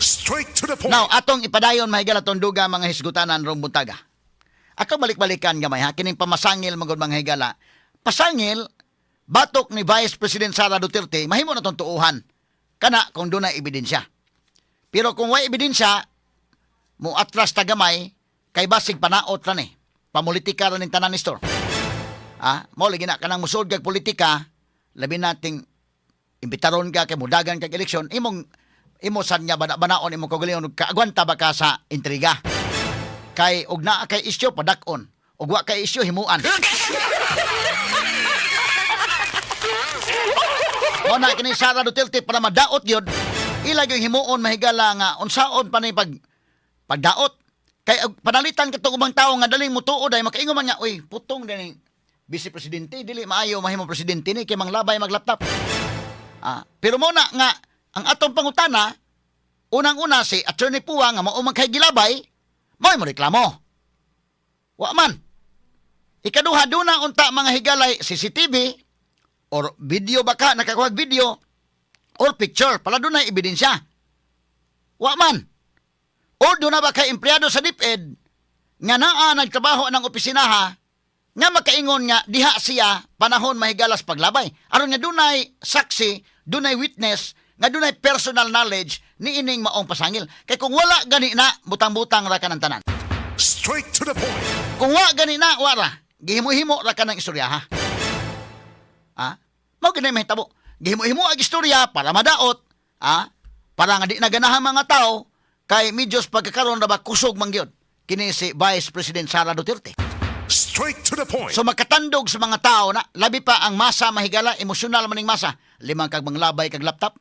Straight to the point. Now, atong ipadayon, mahigala, atong duga mga hisgutanan rong buntaga. Ato balik-balikan gamay ha, kining pamasangil magod, mga higala. Pasangil batok ni Vice President Sara Duterte, mahimo na tong tuuhan. Kana kung dunay ebidensya. Pero kung way ebidensya, mo atras ta gamay kay basig panaot ra ni. Pamulitika ra ning tanan ni store. Ah, mo lagi na kanang musulod kag politika, labi nating imbitaron ka kay mudagan kag eleksyon, imong imo sad nga bana-banaon imong kaugalingon, kaagwanta ba ka sa intriga? Kay og naa kay isyu, padak-on, ug wa kay isyu, himuan. Mo na kini Sara Duterte, para madaot gyud, ila gyud himuon, mahigala, nga unsaon pa ni pagdaot. Kay og panalitan katong ubang tawo nga daling mutuo dai, makaingon man nga, "Uy, putong din vice presidente, dili maayo mahimo presidente ni kay manglabay maglaptop." Ah, pero mo na nga ang atong pangutana, unang-una si Attorney Pua nga mao man kay gilabay, mao mo reklamo. Wa man. Ikaduha, duna unta, mga higalay, CCTV or video baka nakakuha video or picture para dunay ebidensya. Wa man. Or duna ba kay empleyado sa DepEd nga naa nagtrabaho ng opisinaha nga makaingon nga diha siya panahon, mahigalas, paglabay, aron nga dunay saksi, dunay witness nga dunay personal knowledge ni ining maong pasangil? Kay kung wala gani na, butang-butang ra ka ng tanan. Straight to the point. Kung wa gani na, wa ra, gihimo-himo ra ka ng istorya ha. Ah, mao gani mahitabo, gihimo-himo ang istorya para madaot, ah, para nga di na ganahan mga tao kay medyo sa pagkakaroon na ba kusog man gyud kini si Vice President Sara Duterte. Straight to the point. So makatandog sa mga tao na, labi pa ang masa, mahigala, emosyonal maning masa. Limang kag manglabay kag laptop.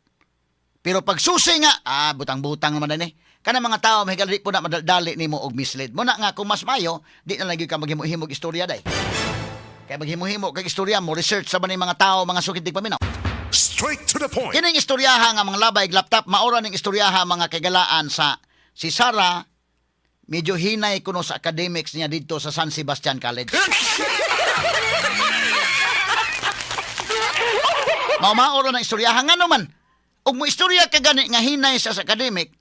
Pero pag susi nga, ah, butang-butang naman din eh. Kana mga tao, mahigala, di po na madali nimo og mislead. Mo na nga kung mas mayo, di na lagi ka maghimo-himog istorya day. Kaya maghimo-himo kag istorya mo, research sa man mga tao, mga sukid paminaw. Straight to the point. Kining istoryaha nga manglabay og laptop, maura ning istoryaha, mga kagalaan, sa si Sara medyo hinay kuno sa academics niya dito sa San Sebastian College. Mao maura ng istoryaha nga naman. Ug mo istorya ka gani nga hinay sa academic,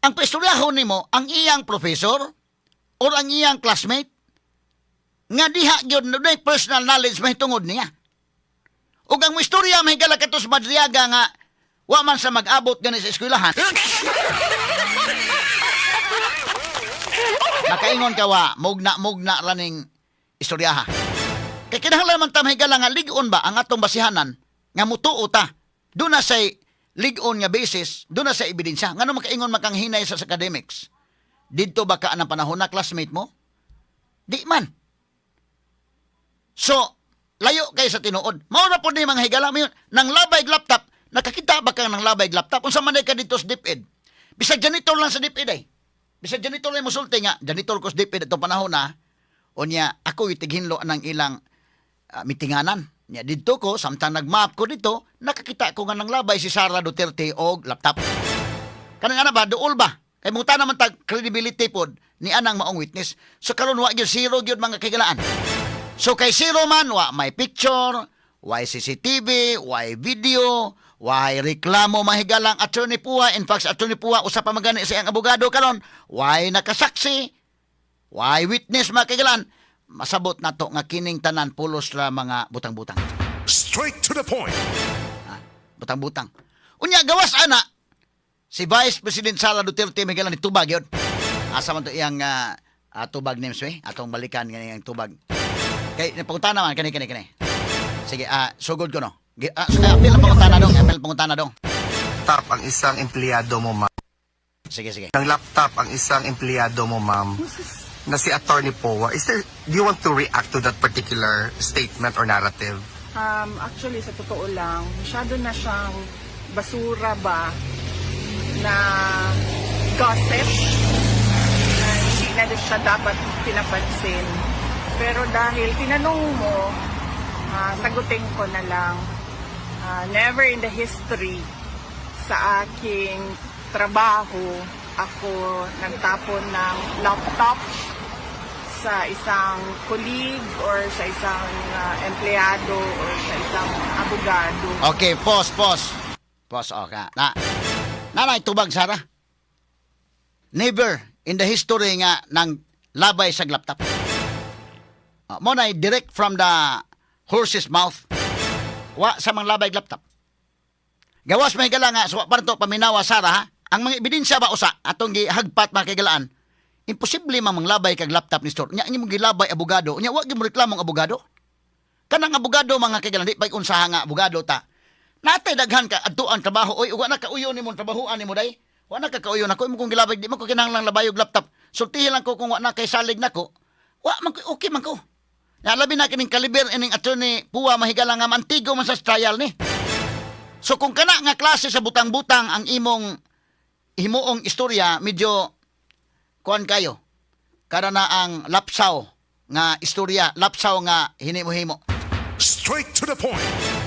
ang paistoryahon nimo ang iyang professor or ang iyang classmate nga diha gyud dunay personal knowledge mahitungod niya. Ug ang mo istorya, mahigala, kato sa Madriaga nga wa man sa mag-abot gani sa eskwelahan. Makaingon ka wa, mugna-mugna ra ning istoryaha. Kay kinahanglan man ta, mahigala, nga lig-on ba ang atong basihanan nga mutuo ta. Doon na say lig-on nga basis, doon na sa ebidensya. Ngano makaingon man kang hinay sa academics? Didto ba ka anang panahon na classmate mo? Di man. So, layo kay sa tinuod. Mao ra pod ni, mga higala mo yun. Nang labay og laptop, nakakita ba kang nang labay og laptop? Unsa man ka dito sa DepEd? Bisag janitor lang sa DepEd ay. Bisag janitor lang mosulti nga, "Janitor ko sa DepEd atong panahon na." Unya, ako itighinlo ng ilang mitinganan. Nya didto ko, samtang nag-map ko dito, nakakita ko nga nang labay si Sara Duterte og laptop. Kanang ana ba, duol ba? Kay muta naman tag credibility pod ni anang maong witness. So karon wa gyud, zero gyud, mga kahigalaan. So kay zero man, wa may picture, wa CCTV, wa video, wa reklamo, mahigalang, Attorney Pua. In fact, si Attorney Pua usa pa magani sa iyang abogado karon, wa nakasaksi, wa witness, mga kahigalaan. Masabot nato nga kining tanan pulos ra mga butang-butang. Straight to the point. Ah, butang-butang. Unya gawas ana si Vice President Sara Duterte, may ni tubag yun. Asa man to iyang tubag names eh? Atong balikan nga iyang tubag. Kay pangutana man kani kani kani. Sige, sugod ko no. Apil ang pangutana dong, apil ang pangutana dong. Laptop ang isang empleyado mo, ma'am. Sige, sige. Ng laptop ang isang empleyado mo, ma'am, na si Attorney Poa. Do you want to react to that particular statement or narrative? Actually, sa totoo lang, masyado na siyang basura ba na gossip na hindi na siya dapat pinapansin. Pero dahil tinanong mo, sagutin ko na lang. Never in the history sa aking trabaho ako nagtapon ng laptop sa isang colleague or sa isang empleyado or sa isang abogado. Okay, pause, pause. Pause, okay. Na. Nanay tubag, Sara. Never in the history nga ng labay sa laptop. Mo na direct from the horse's mouth. Wa sa mga labay laptop. Gawas may gala nga, so wa pa to paminawa, Sara, ha. Ang mga ebidensya ba usa atong gihagpat, mga kaigalaan. Imposible man manglabay kag laptop ni store. Nya imong gilabay abogado. Nya wa gyud mo reklamong abogado. Kanang abogado, mga kaigalaan, di pa unsaha nga abogado ta. Natay daghan ka adtuan trabaho oy, ug wa na kauyo nimo trabahoan nimo day. Wa na ka kauyo nako, imo kong gilabay, di man ko kinahanglang labayog laptop. Sultihi lang ko kung wa na kay salig nako. Wa man ko, okay man ko. Na labi na kining kaliber ining Attorney Poa, mahigala, nga mantigo man sa trial ni. So kung kana nga klase sa butang-butang ang imong himuong istorya, medyo kuan kayo. Kada na ang lapsaw nga istorya, lapsaw nga hinimo-himo. Straight to the point.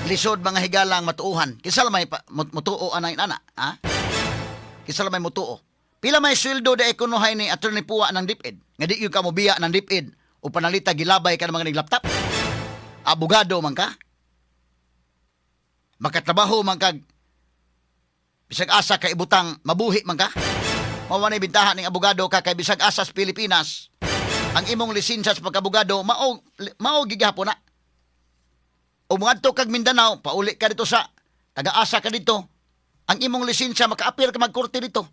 Lisod, mga higalang, matuuhan. Kinsa may mutuo anay nana, ha? Kinsa may mutuo? Pila may sweldo da kunohay ni Attorney Poa ng DepEd? Nga di gyud ka mobiya ng DepEd o panalita gilabay ka ng mga laptop? Abogado man ka? Makatrabaho man kag bisag asa ka ibutang mabuhi man ka? Mao man bintahan ning abogado ka kay bisag asa sa Pilipinas ang imong lisensya sa pagkabogado mao mao gigahapon na. O muadto kag Mindanao, pauli ka dito sa taga-asa ka dito. Ang imong lisensya makaapil ka magkorte dito.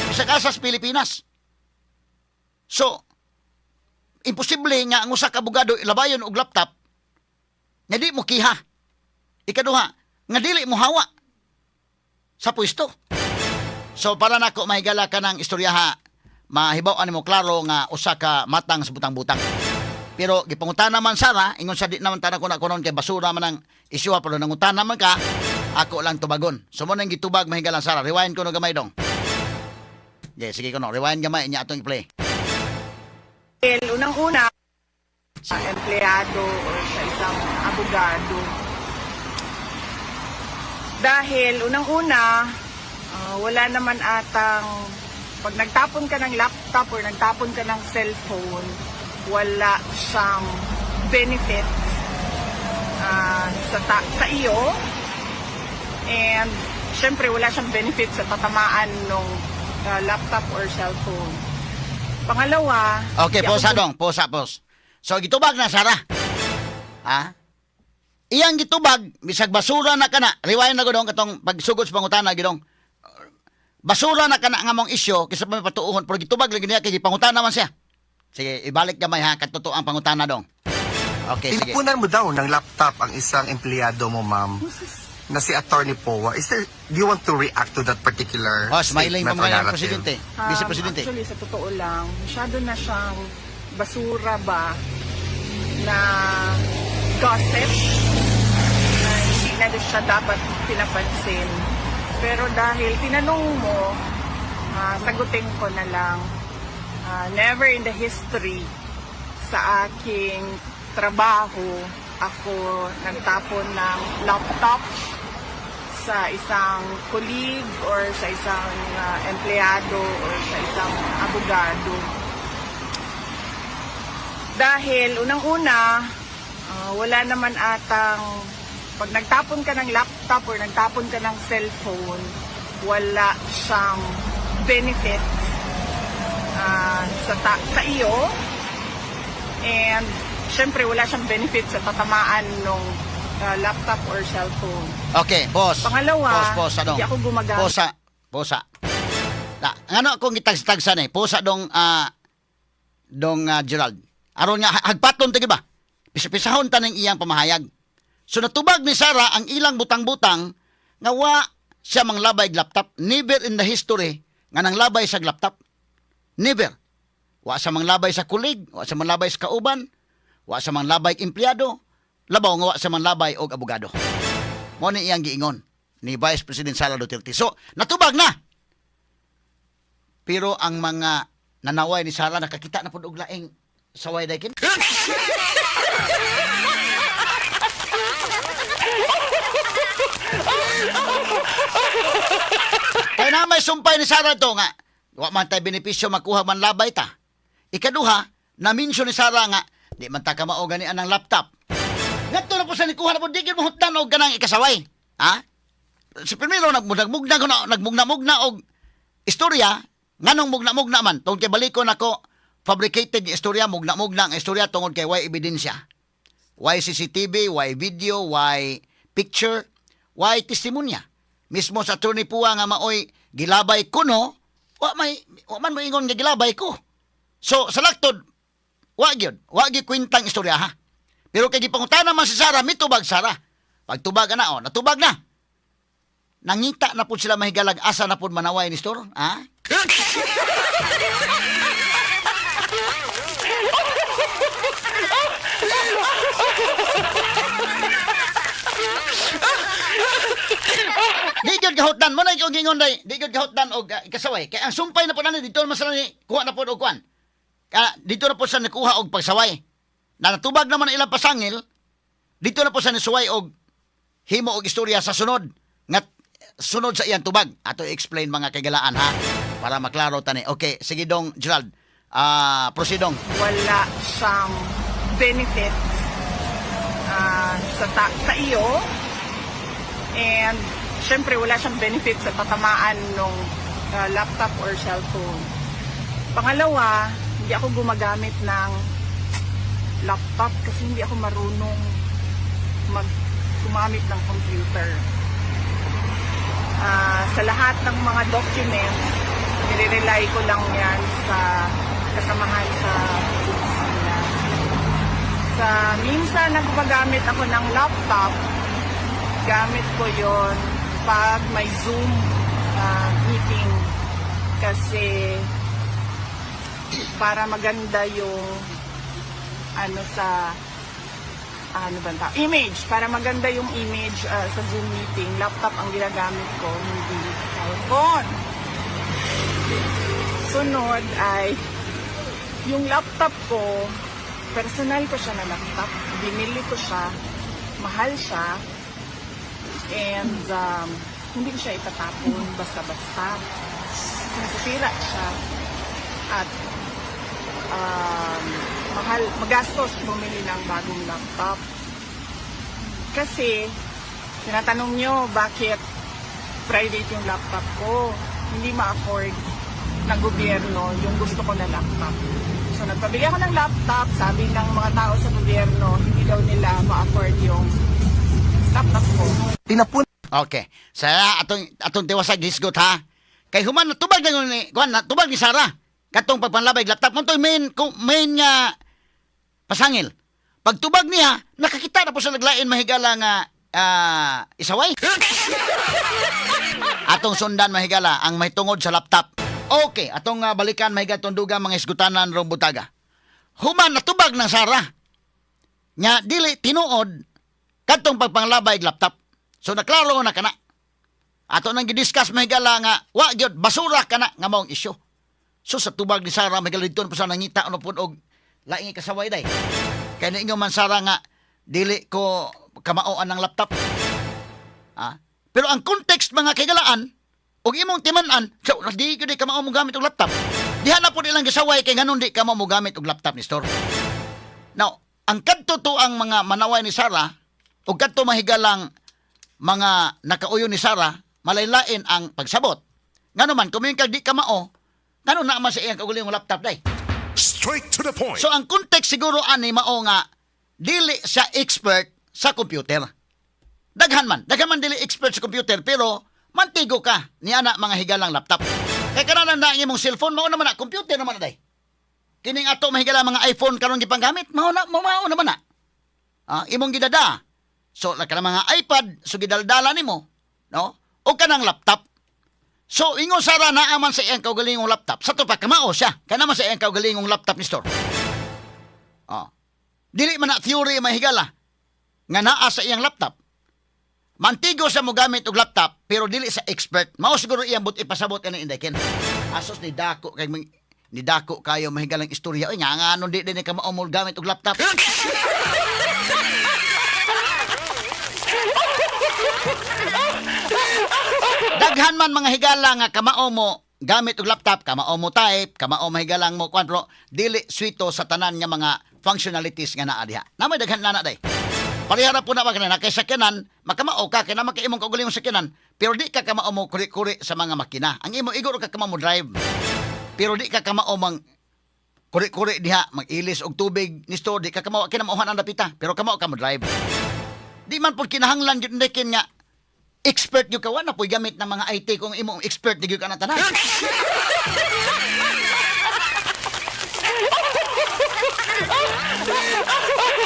Bisag asa sa Pilipinas. So, imposible nga ang usa ka abogado labayon og laptop nga di mo kiha. Ikaduha, nga dili mo hawa sa pwesto. So para nako, mahigala, ka ng istoryaha, mahibaw-an mo klaro nga usa ka matang sa butang-butang. Pero gipangutana man Sara, ingon sa di naman tanan ko na kunon kay basura man ang isyu, pero nangutana man ka, ako lang tubagon. So mo nang gitubag, mahigala, Sara. Rewind ko no gamay dong. Yeah, sige ko no, rewind gamay nya atong i-play. Well, unang-una, sa empleyado or sa isang abogado. Dahil unang-una, wala naman atang pag nagtapon ka ng laptop or nagtapon ka ng cellphone, wala siyang benefit sa iyo. And syempre wala siyang benefit sa tatamaan ng laptop or cellphone. Pangalawa, Okay, di ako posa dong, posa, pos. So gitubag na Sara. Ha? Iyang gitubag, bisag basura na kana. Rewind na ko dong katong pagsugod sa pangutana gidong. Basura na kana nga mong isyu kaysa pa may patuohon, pero gitubag lagi niya kay gipangutana man siya. Sige, ibalik gamay ha, katotoo ang pangutana dong. Okay, sige. Tinapunan mo daw ng laptop ang isang empleyado mo, ma'am, na si Attorney Poa. Do you want to react to that particular Oh, smiling pa statement or mga ang narrative? presidente, vice presidente. Actually, sa totoo lang, masyado na siyang basura ba na gossip na hindi na siya dapat pinapansin. Pero dahil tinanong mo, sagutin ko na lang. Never in the history sa aking trabaho ako nagtapon ng laptop sa isang colleague or sa isang empleyado or sa isang abogado. Dahil unang-una, wala naman atang pag nagtapon ka ng laptop or nagtapon ka ng cellphone, wala siyang benefit sa iyo. And syempre wala siyang benefit sa tatamaan ng laptop or cellphone. Okay, boss. Pangalawa, boss, boss, ano? hindi ako gumagamit. Posa, posa. Na, ngano akong gitags-tagsan eh. Posa dong dong Gerald. Aron nga hagpaton ta ba? Pisa-pisahon ta ning iyang pamahayag. So natubag ni Sara ang ilang butang-butang nga wa siya manglabay og laptop. Never in the history nga nanglabay sa laptop. Never. Wa sa manglabay sa kulig, wa sa manglabay sa kauban, wa sa manglabay og empleyado, labaw nga wa sa manglabay og abogado. Mo ni iyang giingon ni Vice President Sara Duterte. So, natubag na. Pero ang mga nanaway ni Sara nakakita na pud og laing saway daykin. Kaya na may sumpay ni Sara to nga wa man tay benepisyo makuha man labay ta. Ikaduha, na-mention ni Sara nga di man ta kamao gani anang laptop. Ngadto na po sa nikuha na po, di gyud mo hutdan og ganang ikasaway. Ha? Si primero nagmugna ko na nagmugna-mugna og istorya. Nganong mugna-mugna man? Tungod kay balikon ako, fabricated nga istorya, mugna-mugna ang istorya tungod kay way ebidensya. Why CCTV, why video, why picture, why testimonya. Mismo sa Attorney Pua nga maoy gilabay kuno, wa man moingon nga gilabay ko. So sa laktod, wa gyud, wa gyud kwentang istorya, ha. Pero kay gipangutana man si Sara, mitubag Sara. Pagtubag na, oh, natubag na. Nangita na pud sila, mahigalag, asa na pud manaway ni Store, ha? Di gyud gahutdan mo na ikaw gingon day, di gyud gahutdan og kasaway. Kay ang sumpay na pud ani dito man sila ni kuha na pud og kuan. Kaya dito na po sa nakuha og pagsaway. Na natubag naman ang ilang pasangil, dito na po sa nisuway og himo og istorya sa sunod nga sunod sa iyang tubag. Ato i-explain, mga kagalaan, ha, para maklaro tani. Okay, sige dong Gerald. Ah, proceed dong. Wala siyang benefit sa iyo and syempre wala siyang benefit sa tatamaan ng laptop or cellphone. Pangalawa, hindi ako gumagamit ng laptop kasi hindi ako marunong gumamit ng computer. Sa lahat ng mga documents, nire-rely ko lang yan sa kasamahan sa opisina. Sa minsan na gumagamit ako ng laptop, gamit ko yon pag may Zoom meeting kasi para maganda yung ano sa ano ba ang tawag? Image, para maganda yung image sa Zoom meeting, laptop ang ginagamit ko, hindi cellphone. Sunod ay yung laptop ko, personal ko siya na laptop. Binili ko siya, mahal siya, and hindi ko siya itatapon basta-basta. Kasi nasisira siya. At mahal, magastos bumili ng bagong laptop. Kasi, tinatanong nyo bakit private yung laptop ko. Hindi ma-afford ng gobyerno yung gusto ko na laptop. So, nagpabili ako ng laptop, sabi ng mga tao sa gobyerno, hindi daw nila ma-afford yung laptop ko. Tinapon Okay. Sa atong atong tiwasag hisgot, ha. Kay human natubag na ni kuan, natubag ni Sara katong pagpanlabay laptop mo to main main nga pasangil. Pagtubag niya, nakakita na po sa naglain, mahigala, nga isaway. Atong sundan, mahigala, ang mahitungod sa laptop. Okay, atong balikan, mahigala, atong duga mga isgutanan rong butaga. Human natubag ng Sara nga dili tinuod kadtong pagpanglabay laptop. So naklaro na kana. Ato nang gidiscuss, mahigala, nga wa gyud, basura kana nga maong isyu. So sa tubag ni Sara, mahigala, didto na po sa nangita ano pud og laing kasaway day. Kay niingon man Sara nga dili ko kamaoan ng laptop. Ah? Pero ang context, mga kaigalaan, ug imong timan-an, so di gyud ka mao mo gamit og laptop. Diha na pud ilang gisaway kay nganon di ka mao mo gamit og laptop ni store. Now, ang kadto to ang mga manaway ni Sara ug kadto, mahigalang, mga nakauyon ni Sara, malaylain ang pagsabot. Ngano man kung kag di ka mao, ngano na man sa iyang kaugalingong laptop day? Straight to the point. So ang context siguro ani mao nga dili siya expert sa computer. Daghan man dili expert sa computer pero mantigo ka ni ana, mga higalang, laptop. Kay kanan na imong cellphone mao naman na computer naman na day. Kining ato, mahigala, mga iPhone karon gipanggamit, mao na mao naman na. Ah, imong gidada. So la kanang mga iPad, so gidaldala nimo, no? O kanang laptop. So ingon Sara naa man sa iyang kaugalingong laptop. Sa to pa kamao siya. Kana man sa iyang kaugalingong laptop ni store. Oh. Dili man na theory, mahigala, nga naa sa iyang laptop. Mantigo sa mo gamit og laptop pero dili sa expert. Mao siguro iyang but ipasabot ani Inday Ken. Asos ni dako kay ni dako kayo, mahigalang, istorya. Oy, nga nganon di din ka mao mo gamit og laptop? Daghan man, mga higala, nga kamao mo gamit og laptop, kamao mo type, kamao, mahigalang, mo kwan, pero dili swito sa tanan nga mga functionalities nga naa diha. Namay daghan na na day. Pareha ra po na ba kanina kay sakyanan, makamao ka kay naman kay imong kaugalingong sakyanan, pero di ka kamao mo kuri-kuri sa mga makina. Ang imo igor ka kamao mo drive. Pero di ka kamao mang kuri-kuri diha, mag-ilis og tubig ni store, di ka kamao kinamauhan ang dapita, pero kamao ka mo drive. Di man pud kinahanglan gyud kin nga expert gyud ka. Wa na po'y gamit ng mga IT kung imong expert di gyud ka na tanan.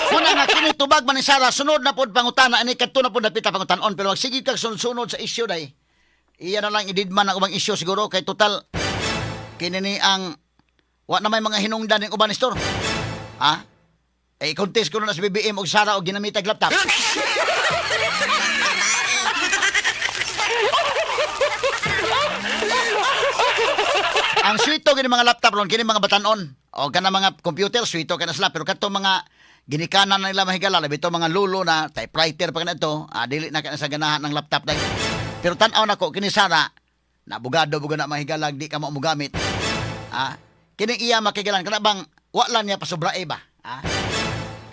Muna nga kini tubag man ni Sara, sunod na pod pangutana ani, kadto na pod dapita pangutanon, pero sige kag sunod-sunod sa issue day. Iya na lang ididman ang ubang issue siguro kay total kini ni ang wa na may mga hinungdan ning uban ni store. Ha? Eh, contest ko na sa BBM og Sara og ginamitag laptop. Ang swito kini mga laptop ron kini mga batanon o kana mga computer, swito kana sila, pero kadto mga ginikanan na nila, mahigala, labi to mga lulo na typewriter pa kana to, dili na kana sa ganahan ng laptop dai. Pero tan-aw nako kini Sara na abogado buga na, mahigala, di ka mo mogamit. Kini iya makigalan kana bang wa lang niya pasobrae ba?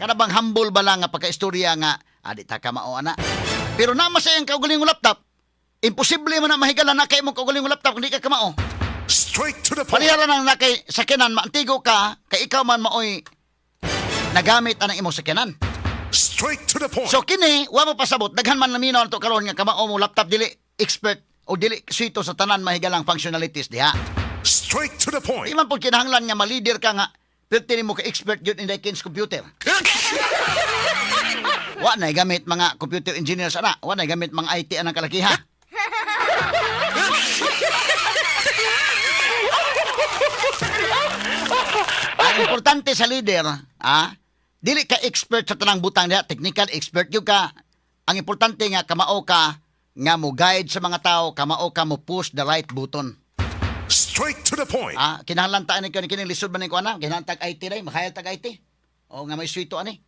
Kana bang humble ba lang nga pagkaistorya nga di ta ka mao ana. Pero nama sa iyang kaugalingong laptop, imposible man na, mahigala, na kay mo kaugalingong laptop kung di ka kamao. Straight to the point. Palihara nang na kay sakyanan, maantigo ka, kay ikaw man maoy nagamit anang imong sakyanan. Straight to the point. So kini, wa mo pasabot, daghan man naminaw nato karon nga kamao mo laptop, dili expert o dili swito sa tanan mahigalang functionalities diha. Straight to the point. Di man pud kinahanglan nga ma-leader ka nga perti nimo ka expert gyud in the computer. Wa na gamit mga computer engineers ana, wa na gamit mga IT anang kalakiha. Ang importante sa leader, dili ka expert sa tanang butang diha, technical expert gyud ka. Ang importante nga kamao ka nga mo guide sa mga tao, kamao ka mo push the right button. Straight to the point. Kinahanglan ta ani kini lisod man ni ko ana, kinahanglan tag IT day, makayal tag IT. O nga may swito ani.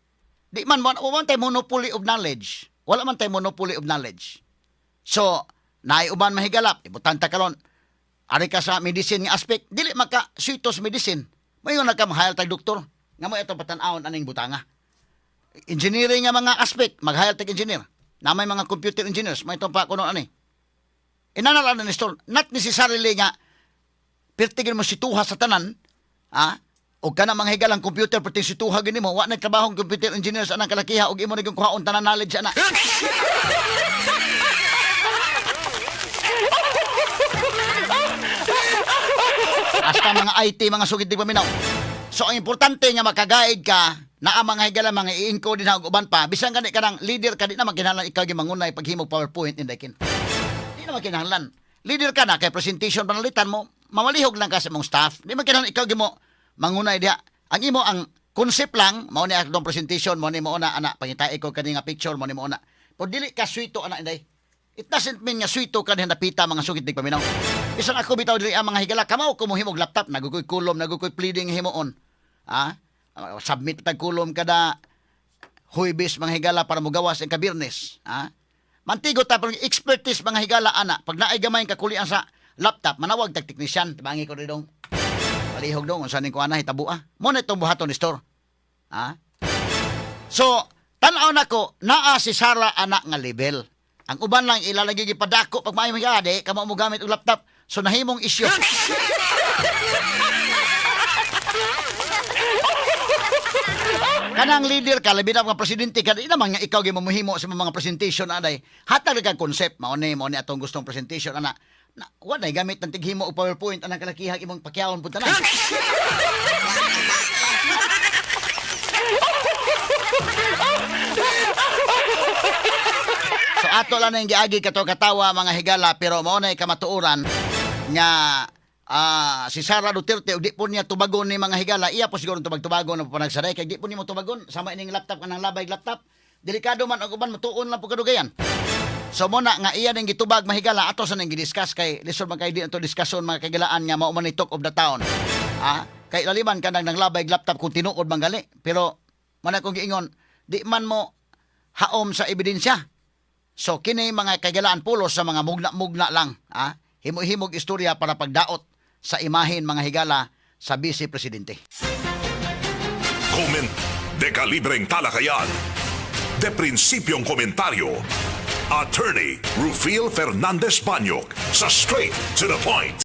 Di man mo man tay monopoly of knowledge. Wala man tay monopoly of knowledge. So, naay uban mahigalap, ibutan ta karon. Ari ka sa medicine nga aspect, dili maka swito sa medicine. Mayon na ka mahayal tag doktor. Nga mo ito patan-awon aning butanga. Engineering nga mga aspect, maghayal tag engineer. Na may mga computer engineers, may itong pa kuno ani. Inana lang ni store, not necessarily nga pertigin mo situha sa tanan, o kana mga higalang computer perting situha gini mo, wa na trabaho ang computer engineers anang kalakiha og imo na kuhaon tanan knowledge ana. Hasta mga IT, mga sugid di paminaw. So ang importante nga makaguide ka na ang mga higala mga i-encode din og uban pa, bisan gani ka ng leader ka, di na kinahanglan ikaw gi mangunay paghimog PowerPoint inday kin. Di naman kinahanglan. Leader ka na kay presentation panalitan mo, mamalihog lang ka sa imong staff. Di man kinahanglan ikaw gimo mangunay diha. Ang imo ang concept lang, mao ni atong presentation, mao ni mo na ana, pangitai ko kani nga picture, mao ni mo na. Pero dili ka swito ana inday. It doesn't mean nga swito ka diha napita, mga sugit dig paminaw. Bisan ako bitaw dili ang mga higala, kamao ko mohimog laptop, nagukoy kulom, nagukoy pleading himuon. Submit tag kulom kada Huwebes, mga higala, para mogawas ang kabirnes. Mantigo ta pero expertise, mga higala, ana. Pag naay gamay kakulian sa laptop, manawag tag technician, tabangi ko dong. Palihog dong unsa ning kuana hitabo ah. Mo na itong buhaton ni store. So, tan-aw nako naa si Sara ana nga level. Ang uban lang ilalagay gipadako pag maayo mga di kamo mo gamit og laptop. So nahimong issue. Kanang leader ka, labi na mga presidente ka, di naman nga ikaw gyud mamuhimo sa mga presentation anay. Hatag ka concept, mao ni atong gustong presentation ana. Na, wa na gamit ng tighimo og PowerPoint anang kalakihag imong pakyawon pud tanan. So ato lang na yung giagi kato katawa, mga higala, pero mao na kamatuoran nga si Sara Duterte og di po niya tubagon ni mga higala, iya po siguro tubag-tubagon ang panagsaday kay di po nimo tubagon sama ining laptop kanang labay laptop, delikado man og uban mutuon lang po kadugayan. So mo na nga iya ning gitubag, mahigala, ato sa ning gidiscuss kay lisod man kay di ato discussion, mga kagilaan, nga mao man ni talk of the town. Kay laliman kanang nang labay laptop kung tinuod man gali, pero man akong giingon di man mo haom sa ebidensya. So kini, mga kaigalaan, pulos sa mga mugna-mugna lang, himo-himog istorya para pagdaot sa imahen, mga higala, sa vice presidente. Comment de kalibreng talakayan. De prinsipyong komentaryo. Attorney Rufil Fernandez Banyok sa Straight to the Point.